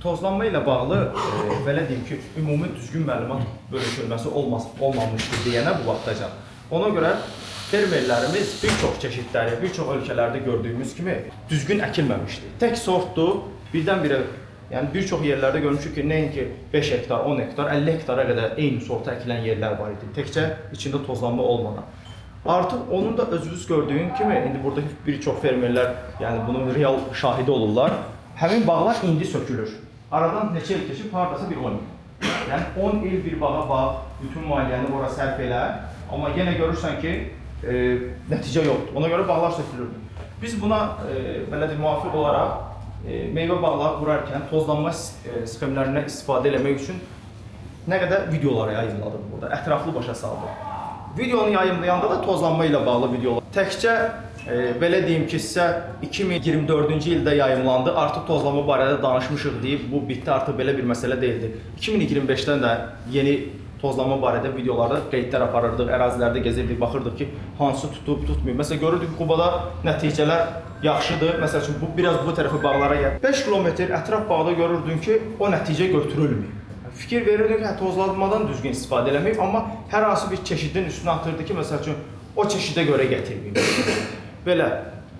Tozlanma ilə bağlı belə deyim ki, ümumi düzgün məlumat bölüşülməsi olmamışdı deyənə bu vaxtacan. Ona görə fermerlərimiz bir çox çeşidləri, bir çox ölkələrdə gördüyümüz kimi düzgün əkilməmişdi. Tək sortdur, birdən-birə, yəni bir çox yerlərdə görmüşük ki, nəinki 5 hektar, 10 hektar, 50 hektara qədər eyni sorta əkilən yerlər var idi. Təkcə içində tozlanma olmadan. Artıq onun da özünüz gördüyün kimi, indi buradakı bir çox fermerlər, yəni bunun real şahidi olurlar. Həmin bağlar indi sökülür. Aradan neçə il keçib, hardasa bir 10 il. Yəni 10 il bir bağa bax, bütün maliyyəni ora sərf elə, amma yenə görürsən ki, nəticə yoxdur. Ona görə bağlar sökülürdü. Biz buna belə deyim, müvafiq olaraq meyvə bağları qurarkən tozlanma sxemlərindən istifadə eləmək üçün nə qədər videolar yayımladım burada, ətraflı başa saldım. Videonu yayımlayanda da tozlanma ilə bağlı videolar. Təkcə belə deyim ki, sizə 2024-cü ildə yayımlandı. Artıq tozlanma barədə danışmışıq deyib bu bitdi, artıq belə bir məsələ deyildi. 2025-dən də yeni tozlanma barədə videolarda qeydlər aparırdıq, ərazilərdə gezirdik, baxırdıq ki, hansı tutub, tutmuyor. Məsələn, görürdük ki, Qubada nəticələr yaxşıdır. Məsəl üçün, bu biraz bu tərəfə bağlara gəl. 5 kilometr ətraf bağda görürdün ki, o nəticə götürülmüyor. Fikir verirdin ki, hə, tozlanmadan düzgün istifadə eləməyib, amma hər hansı bir çeşidin üstünə atırdı ki, məsəl üçün, o çeşidə görə gətirməyib. Belə.